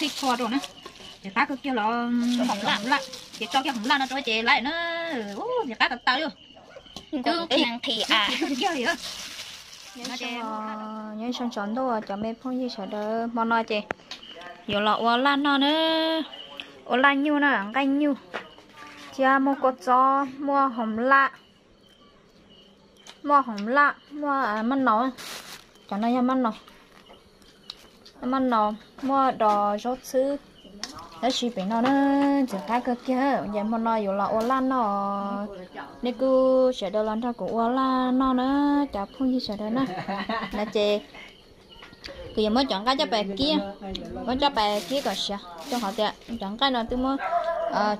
Tib tshua rau na, ces qab kawg kiag los, ces tso kiag hoom laj no rau ces lawm na. Ub, ces qab tau tau li. Twb nqhis kiag li. Nyob zoo tsaus ntuj cov me phooj ywg sawv daws, hmo no ces yuav los ua laj noj na, ua laj nyuj na, nqaij nyuj, thiab muaj kua txob, muaj hoom laj, muaj hoom laj, muaj maj naus, cov no yog maj naus, maj naus, muaj dos zaub txhwb. Tab sis pem no na, ntxim qab kawg kiag, ces hmo no yuav los ua laj noj. Nej kuj sawv daws los nrog kuv ua laj noj na, cov phooj ywg sawv daws na. No ces kuv yuav muab cov nqaij coj pais kib, muab coj pais kib kom siav, rau qhov tias cov nqaij no twb muab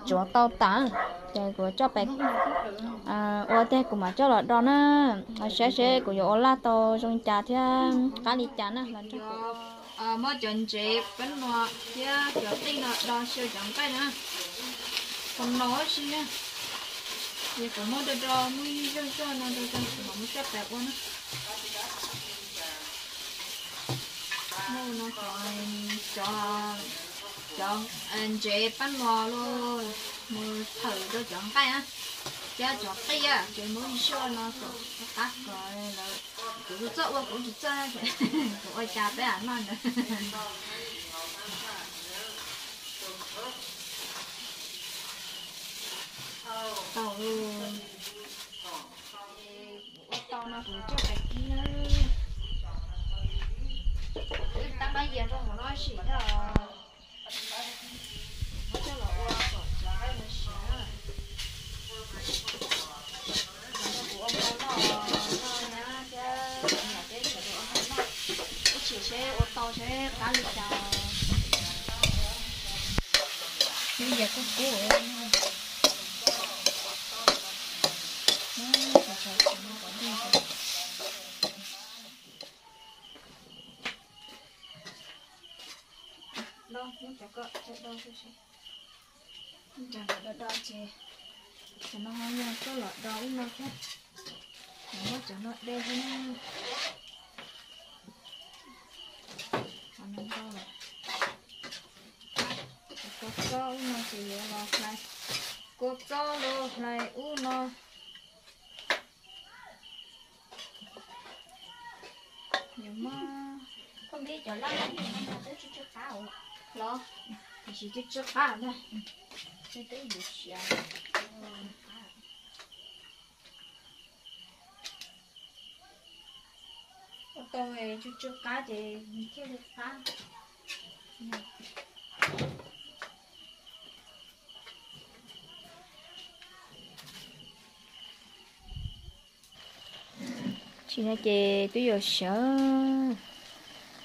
tsuav tau tas, ces kuv coj pais ua tiag kuv mam coj los do na. Saib seb kuv yuav ua laj tau zoo cas thiab qab li cas na, los nrog kuv. Muab cov ntsev pab no thiab cov qij no do xyaw cov nqaij na, qhov no si na, ces kuv muab do do muab zoj zoj no rau kuv mam muab coj pais ua na. Muab no cov, cov, cov ntsev pab no los mus thawm rau cov nqaij na, thiab cov qij ces muab zoj no kom qab kom lawv, kuv tsis txawj ua, kuv tsis txawj, kuv ua cas peb noj ntawd. Tau, ua tau no kuv coj pais kib na. Wb tab pab yias rau hauv no sim thiab. Muab coj los ua kom cov nqaij no siav. Los nrog kuv ua hmo noj, noj nyab thiab cov niam thiab sawv daws ua hmo noj. Ib chim seb ua tau seb qab li cas. Ib yam kub kub. Do, muab cov ko do do, do do ces, cov no ho yog coj los do ub no thiab. Muab cov no de thiab na. Cov no ntau lawm. Cov kua txob ub no ces yuav los hlais, kua txob los hlais ub no. Yuav muab, koj npib cov laj no twb tsw tsw qab los, tiam sis twb tsw qab ntag, twb yuav siav. Ua tau tsw tsw qab ces thiaj li qab. Tsis no ces twb yuav siav.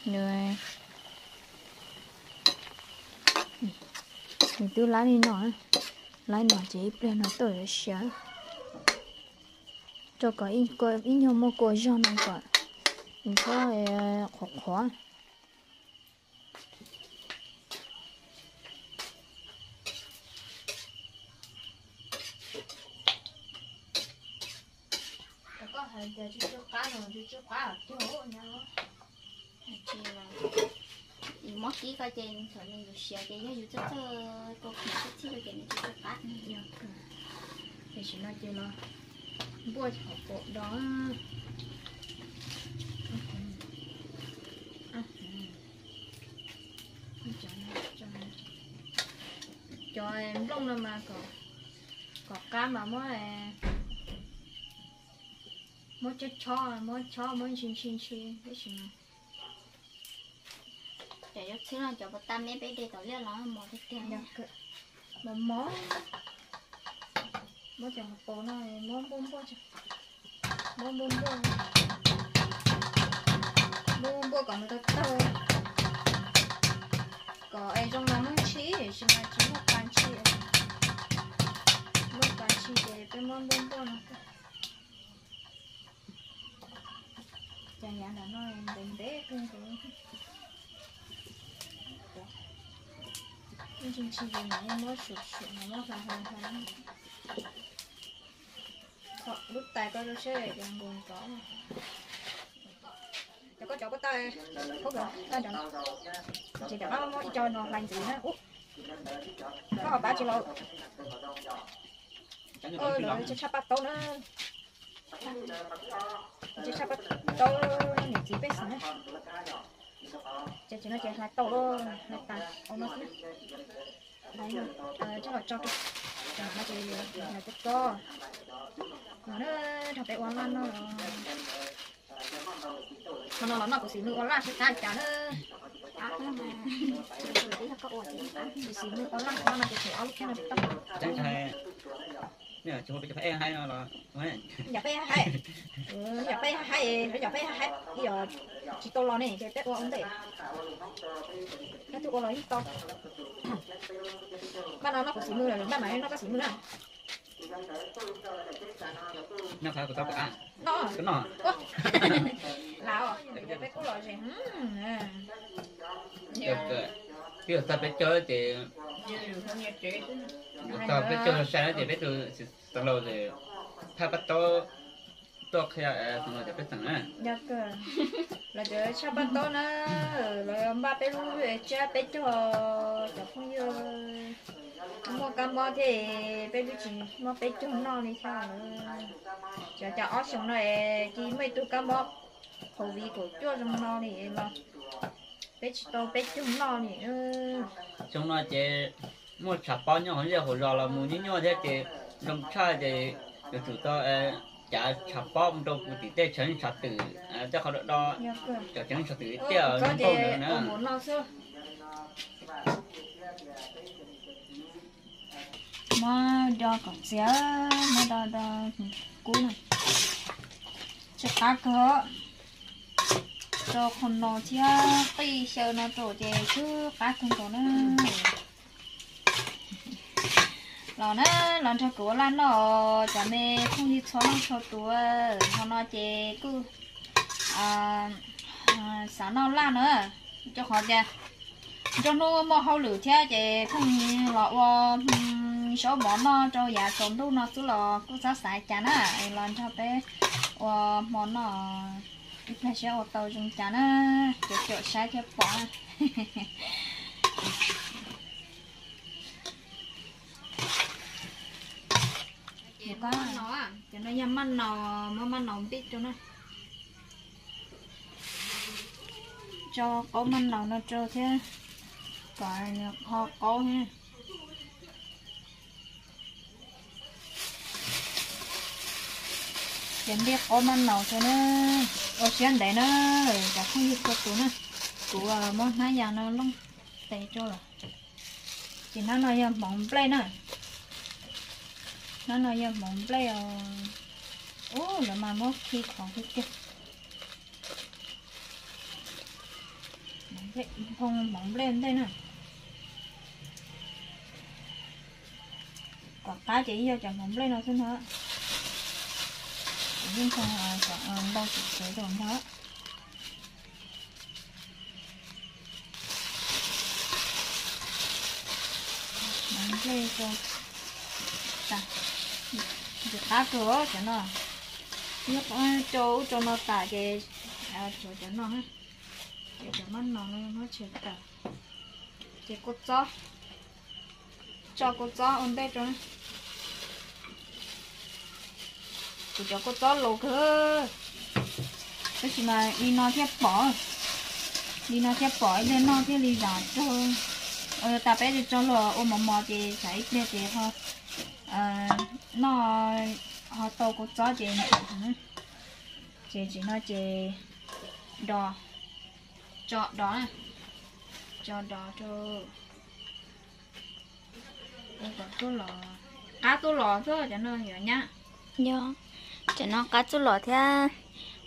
Nws, nws twb laib li no, laib no ces ib pliag no twb yuav siav. Rau kom ib nyuag muaj kua zog no kom nws txhob qhuav qhuav. Koj hais tias tsw tsw qab no, tsw tsw qab tuag nyob. Muab kib ko ces thaum nws yuav siav ces yog yus txawj txawj kua khuam txhij txhij ces nws tsw tsw qab. Tam sim no ces los npuaj hauv paus do. Cov nplooj no mas kom, kom qab mas muab, muab chob chob, muab chob muab ntshi ntshi ntshi tab sis mas. Cov yuav txhwb no cov puas tau me peb de tom liaj los mos tiag tiag. Mos mos. Muab cov hauv paus no muab npuaj npuaj, muab npuaj npuaj, npuaj npuaj kom nws tawg tawg, kom es zoo los muab ntshi, tiam sis mas tsis muaj pas ntshi, muaj pas ntshi ces peb muab npuaj npuaj no. Cov yav ntawm no ntev ntev kawg nkaus. Ntshi ntshi ces mam muab suam suam, mam muab hlais hlais hlais. Kho lub tais ko rau seb cov nkaus nrov. Koj cov koj tau, koj tau nrad no, ces cov no muab ib co no hlais ntxiv na. Ub, koj ho pab tsis los. Lawv tshaj paj taub na, tshaj paj taub niam txiv pej xeem na. Ces tsis no ces hlais tau lawm, hlais tas au no xwb. Hlais tso los tso rau, no ces hlais tau tso. No na, nrog peb ua laj noj los. Qhov no los noj kuv xim nws ua laj sib qab cas na. Kuv xim nws ua laj qhov no ces tseem ob lub kheej no tsis tau. Yog peb haib, yog peb haib, yog peb haib, yog tsis tau los ne ces peb ua ua ntej. Peb twb ua los yeej tau. Npaj no noj kuv xim nws, npaj mas noj koj xim nws na. Noj qhov kuv tau, noj, peb kuj los ze. Twb yog txog peb caug ces, txog peb caug sai ces peb tug xeev laus ces tshaj paj taub tuaj qhia xeev laus cov pej xeem na. Yog kawg, lawv cov tshaj paj taub na, lawv npaj peb lub tsiab peb caug, cov phooj ywg muaj kab mob thiab, peb twb tsis muaj peb caug noj li thiab. Cov cas ob xyoos no es cia muaj ib tug kab mob COVID kaum cuaj zoo no li los peb tsis tau peb caug noj li. Xyoo no ces muaj tshav pob nyob hauv zej hauv zos los mus nyuaj nyuaj thiab ces zoo tshaj ces yuav tsum tau cav tshav pob mus rau kuv tim tej tshav twm, tej qhov do do, cov tshav twm tiaj zoo nkauj ntawd na. Muab do kom txias, muab do do kub na. Tsw qab kawg, rau qhov no thiab qij xyaw no rau ces tsw qab kawg nkaus na. Los na, los nrog kuv ua laj noj, cov me phooj ywg txhua leej txhua tus. Hmo no ces kuj xav noj laj na, rau qhov tias nruab hnub muaj hauj lwm thiab ces pheej los ua zaub mov noj rau yav tsaus ntuj no xwb los kuj txhob xav cas na, los nrog peb ua hmo noj, ib pliag saib ua tau zoo cas na, caum caum saib thiaj pom. Cov no yog maj naus, muab maj naus npij rau na. Tso qaub maj naus no rau thiab kom qhov qaub thiab. Ces npij qaub maj naus rau na, ua siab ntev na, cov phooj ywg txhua tus na. Kuv muab hnab yas no looj tes rau lawm. Ces hnab no yog hmoov nplej na. Hnab no yog hmoov nplej os. Ub, lawv mas muab khi qhov tiag tiag. Nphoo hmoov nplej ntej na. Kom qab ces ib yog cov hmoov nplej no xwb ntag. Kuv yeej nphoo kom npau tsev tsev rau ntag. Hmoov nplej rau tas, ntxim qab kawg cov no. Nyob rau ub rau no tas ces tshuav cov no, ces cov maj naus no muab tshem tawm. Ces kua txob, tso kua txob ua ntej rau. Kuv cov kua txob laus kawg, tab sis mas li no thiaj pom, li no thiaj pom ib pliag noj thiaj li zam raug. Ua tas peb tso luag ua mos mos ces tsam ib pliag ces ho noj ho tau kua txob ces ntxim. Ces tsim no ces do, tso do, tso do rau. Kom txuj los, qab txuj los xwb cov no yuav nyab. Yog, cov no qab txuj los thiab,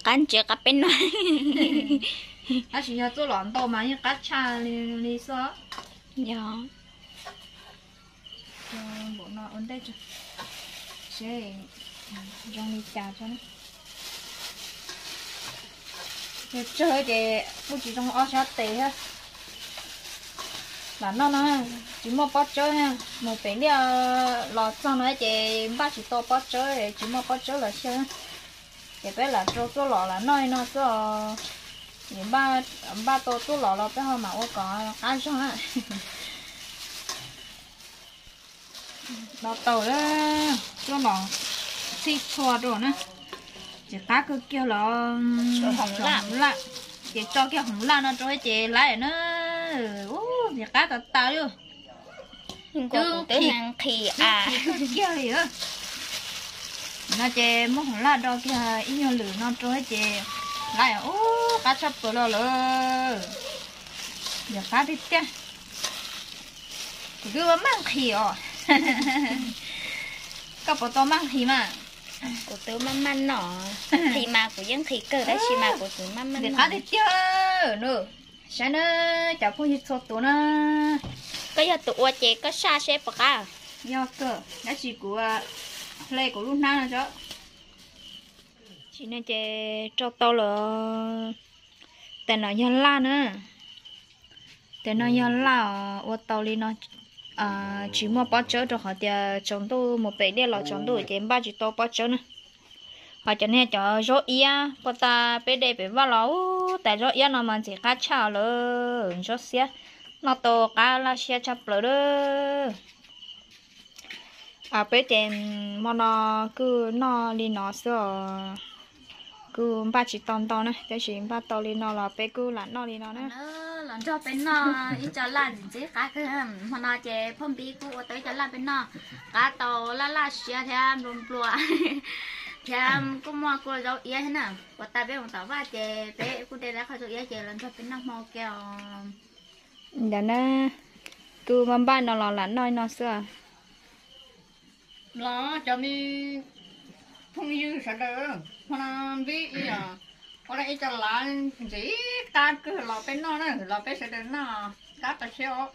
qab ntsev qab peb no. Tab sis yog txuj los ntau mas yeej qab tshaj li xwb. Yog. Npaum no ua ntej seb zoo li cas tso. Yog tsawg ces kuj tsis zoo ob sab tes thiab. Lam noj no tsis muaj pob tsawb, mus pem liaj los txog no ces npaj tsis tau pob tsawb, tsis muaj pob tsawb los xyaw. Ces peb lam rau txuj los lam noj li no xwb os. Npaj tau tuaj los los peb ho mam ua kom qab zog na. Los tau, tuaj los txhij txhua rau na. Txiv qab kawg kiag los hoov laj, ces tso kiag hoov laj no rau ces laiv na. Ub, txiv qab tas tas li. Twb nqhis kawg kiag li. No ces muab hoov laj do kiag ib nyuag lwm no rau ces laiv, ub, qab tshaj plaws los lawm. Yog qab tiag tiag. Kuv twb maj nqhis os. Koj puas tau maj nqhis mas? Kuv twb maj maj noj. Nqhis mas kuv yeej nqhis kawg tab sis mas kuv twb maj maj noj. Qab tiag tiag. Saib na, cov phooj ywg txhua tus na. Koj yog tus ua ces koj saj seb puas qab. Yog kawg, tab sis kuv hle kuv lub hnab no tso. Tsis no ces rau tau lawm. Tes no yog laj na. Tes no yog laj os, ua tau li no tsis muaj pob tsawb rau qhov tias tsaus ntuj mus pem dej los tsaus ntuj ces npaj tsis tau pob tsawb na. Ho cov niag cov zaub iab puag ta peb de pem vaj los ub, tas zaub iab no mas ntxim qab tshaj lawm, zaub xiab noj tau qab laj siab tshaj plaws lawm. Peb ces hmo no kuj noj li no xwb os, kuj npaj tsis tau ntau na, tab sis npaj tau li no los peb kuj lam noj li no na. Los nrog peb noj ib co laj ntxim ntxim qab kawg. Hmo no ces Phoj Npib kuj ua tau ib co laj peb noj, qab tau laj laj siab thiab nplua nplua thiab kuj muaj kua zaub iab thiab na. Puag ta peb mus tom vaj ces peb kuj de tau qhov zaub iab ces los nrog peb noj hmo ua ke os. Ntawd na, kuj npaj npaj no los lam noj no xwb. Los cov me phooj ywg sawv daws, hmo no Npib ib, ua ib co lav ntxim qab kawg los peb noj na, los peb sawv daws noj qab tas siab os.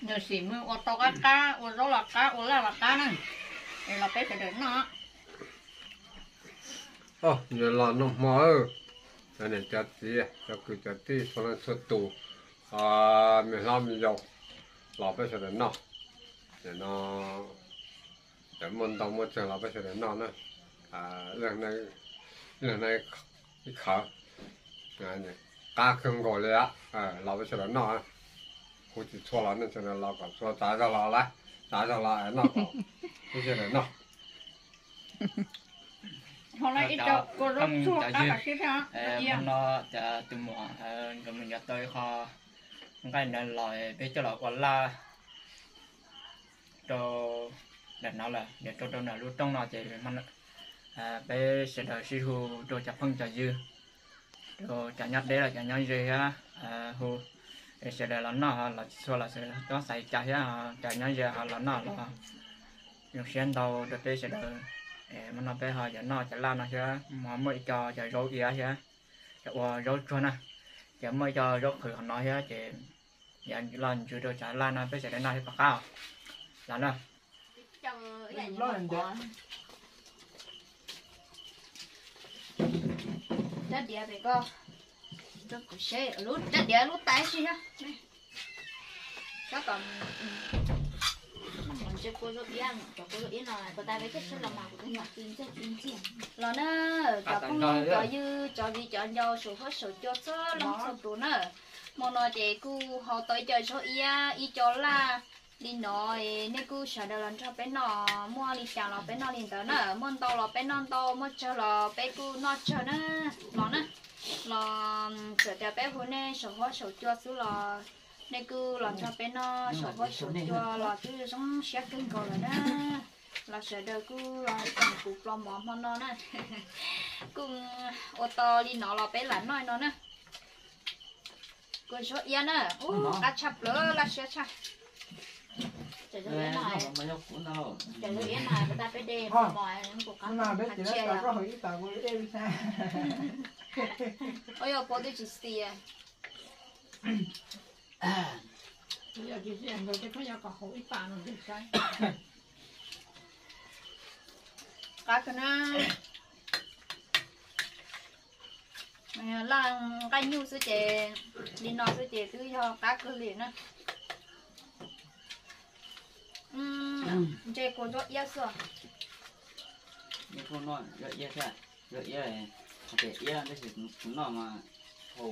Nws sim mus ua tau qab qab, ua zaub los qab, ua laj los qab na, es los peb sawv daws noj. Nws los noj hmo, cov niam cov txiv, cov kwv cov tij, txhua leej txhua tus, me hlob me yau, los peb sawv daws noj. Nim no cov muaj ntau muaj tsawg los peb sawv daws noj na. Leej neeg ib khawv, qab kawg nkaus li, los peb sawv daws noj. Kuv tsis txhua los nej sawv daws los kom txhua, txav zog los lawm, txav zog los noj kom peb sawv daws noj. Hmo no cov tus muam nkawd mus yuav tau ib qho nqaij ntawd los peb coj los ua laj rau ntawm no lawm, yuav rau rau ntawm lub rooj no ces peb sawv daws sib hu rau cov phooj cov ywg, rau cov nyob deb los cov nyob ze thiab, hu es sawv daws los noj, los tsis txhua los sawv daws txhob xav li cas thiab, cov nyob ze ho los noj los zoo siab ntau rau peb sawv daws. Hmo no peb ho yuav noj cov laj no thiab, ho muaj ib co cov zaub iab thiab, cov ua zaub tsuag na, ces muaj ib co zaub qhwv hauv no thiab ces yuav los ntsws rau cov laj no peb sawv daws noj thiab tom qab os. Los na. Rab diav pem ko, rab diav lub tais si. Tab tom ntse kua zaub iab, cov kua zaub iab no puas tas peb coj tsheb los mas kuv tus nyuam txi ntxiag txi ntxiag. Los na, cov phooj cov ywg, cov viv cov ncaus saum huab saum cua txhua leej txhua tus na, hmo no ces kuj hau tau ib co zaub iab ib co laj li no, nej kuj sawv daws los nrog peb noj, muaj li cas los peb noj li ntawd na, muaj ntau los peb noj ntau, muaj tsawg los peb kuj noj tsawg na. Los na, los txawm tias peb hu nej saum huab saum cua xwb los nej kuj los nrog peb noj saum huab saum cua los twb zoo siab kawg nkaus lawm na. Los sawv daws kuj los txog kuv plob mov hmo no na, kuj ua tau li no los peb lam noj no na. Kua zaub iab na, ub, qab tshaj plaws, laj siab tshaj. Cov zaub iab no, cov zaub iab no, tas peb de mos mos, kuv qab qab tsiaj. Ua yog pov twb tsis xias. Qab kawg na. Laj nqaij nyuj xwb ces, li no xwb ces twb yog qab kawg li na. Ntse kua zaub iab xwb. Zaub iab thiab, zaub iab, hais tias iab tab sis kuv noj mas Twb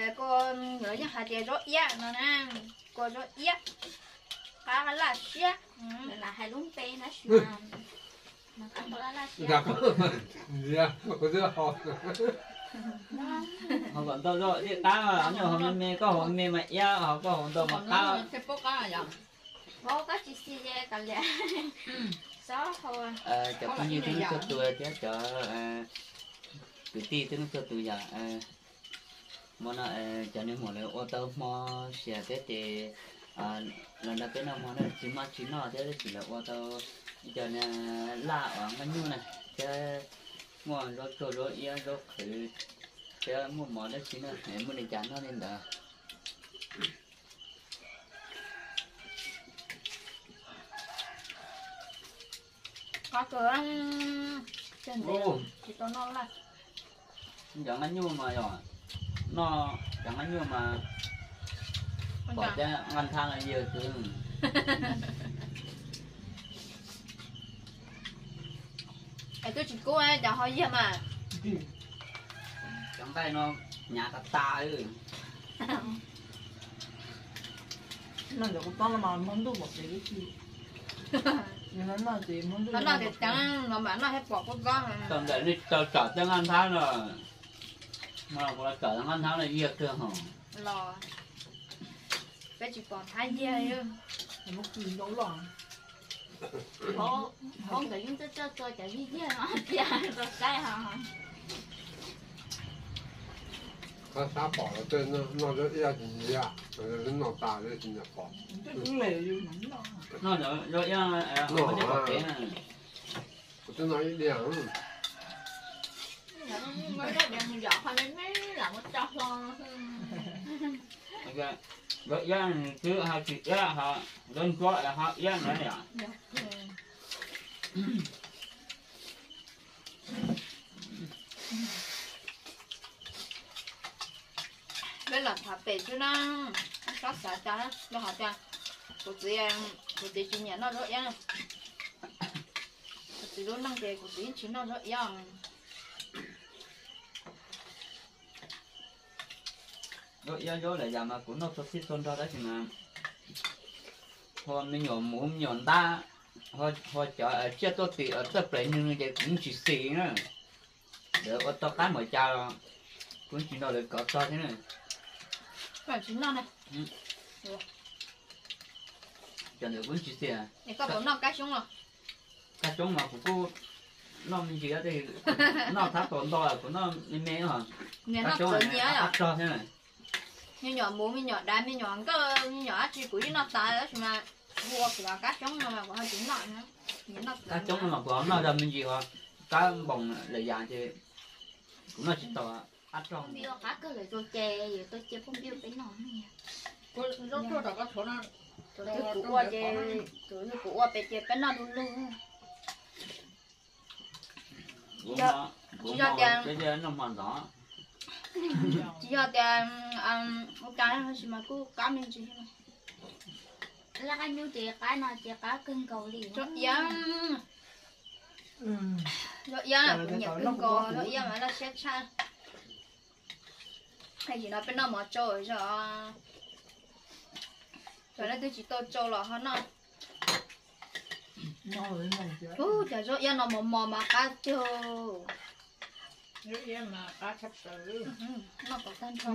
yog kua, lawv yeej hais tias zaub iab no na, kua zaub iab, qab laj siab. Hais lub npe na, ho kom ntau zaub iab qab, nyuam hauv me me, koj hauv me me mas iab, ho koj hauv ntau mas qab. Cov phooj ywg txhua txhua tus thiab cov kwv tij txhua txhua tus yom, hmo no cov niag muam lawv ua tau hmo siav thiab ces los nrog peb noj hmo na, tsis muaj tsis noj thiab tab sis lawv ua tau ib co laj uas nqaij nyuj na, thiab muaj zaub tsuag zaub iab zaub qhwv thiab muaj mov dab tsi na, muaj li cas noj li ntawd. Qab kawg, tsis tau noj laj. Cov nqaij nyuj mas yog, noj cov nqaij nyuj mas pom thiab nqaj nthab no yig kwv. Es twb tsis kub cov ho yig mas. Cov nqaij no hnyav tas tas. Noj cov kub tob no mas hmo ntuj pom kev ib txhis. Noj ces ceev los mas noj thiab pom kub tob. Tau ntawm nej tau tsam tej nqaj nthab no, hmo no kuv los tsam nqaj nthab no yig kawg hos. Los peb tsis pom nthab yig. Hauv nkawd yeej txawj txawj txua cov yig yig no tiag tau saib hos. Qab sab pom los tej noj zaub iab tsis nyiam, noj tas tsis nyiam pom. Noj zaub iab, kuv twb noj ib diav. Zaub iab twb ho tsis iab ho zaub ntsuab ho iab na yom. Peb los tham pem xwb na, txhob xav cas, yog hais tias kuv txiv, kuv txiv tsis nyiam noj zaub iab. Kuv txiv lub neej ces kuv txiv yeej tsis noj zaub iab. Zaub iab zaub lawm yam mas kuv noj txhua txhij txhua nrho tab sis mas ho me nyuam muv me nyuam ntab, ho cov tsiaj tuaj tim txawj pleev nws ces kuv yeej tsis xis na. Lawv ua tau qab npaum cas los kuv yeej tsis nrog lawv kov txog thiab na. Cov ntawd kuv yeej tsis xis. Kab xyoob mas kuv kuj noj me ntsis, noj thab tau ntau kuv noj me me os. Kab xyoob qab rog thiab. Me nyuam muv, me nyuam dav, me nyuam nkawj, me nyuam dab tsi kuv yeej noj tas tab sis mas hu ua kuv kab xyoob no mas kuv ho tsis noj. Kab xyoob no mas kuv ho noj zog me ntsis, kab npoos lawm yam ces kuv noj tsis tau. Qab rog. Phooj ywg qab kawg lawm, ces yuav tau cia phooj ywg peb noj. Tus twg kuv ua ces, tus twg kuv ua pem ces peb noj du lug. Tsis yog tias, tsis yog tias ua cas tab sis mas kuj qab me ntsis. Laj qab nyuj ces qab no ces qab kawg nkaus li. Zaub iab, zaub iab kuv nyiam kawg nkaus, zaub iab mas laj siab tshaj. Tam sim no peb noj mov tsau zog, cov leej twg tsis tau tsau los ho noj. Ub, cov zaub iab no mos mos mas qab tiag. Noj tau tag nrho.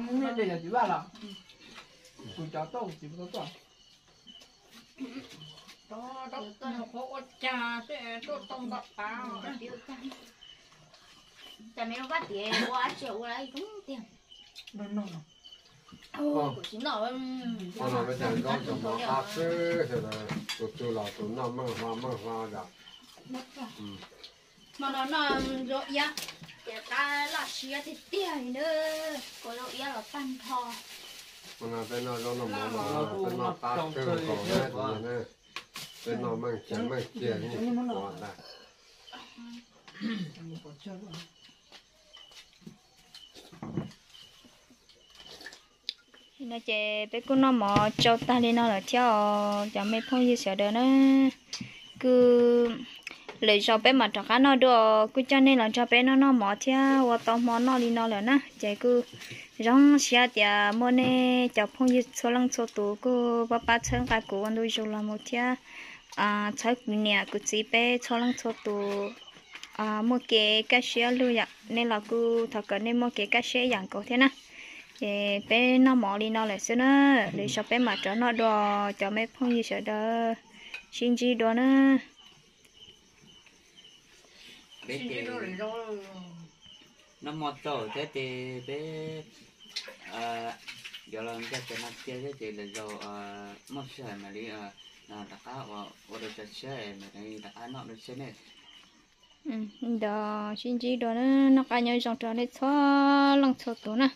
Kuv cov tuaj, kuv txiv tau tuaj. Qhov ua cas xwb tuaj tau npam qav. Cas me lub kab tiav ua dab tsi ua ib tug tiag. Kuv tsis noj. Tus twg los tus noj meej hlo meej hlo yom. Hmo no noj zaub iab ces qab laj siab tiag tiag li na. Kua zaub iab los tag nrho. Hmo no peb noj zaub noj mov no peb noj qab kawg nkaus na. Peb noj meej kiag meej kiag li ntag. No ces peb kuj noj mov tsau tag li no lawm thiab os cov me phooj ywg sawv daws na. Kuj Lwm zaus peb mam rov qab noj dua, kuj coj nej los nrog peb noj noj mov thiab ua tau hmo noj li no lawm na. Ces kuj zoo siab tias muaj nej cov phooj ywg txhua leej txhua tus kuj pab pab txhawb nqa kuv ua ntu zus los mus thiab txhawb kuv niam kuv txiv peb txhua leej txhua tus muaj kev kaj siab lug yam nej los kuj thov kom nej muaj kev kaj siab yam nkaus thiab na. Ces peb noj mov li no lawm xwb na, lwm zaus peb mam rov noj dua, cov me phooj ywg sawv daws sib ntsib dua na. Peb ces noj mov txaus thiab ces peb yuav los nkag cov no cia thiab ces lwm zaus muaj sij hawm mam li rov qab ua dua tso tshiab mam li rov qab noj dua tshiab ne. Ntawd sib ntsib dua na, noj qab nyob zoo rau nej txhua leej txhua tus na.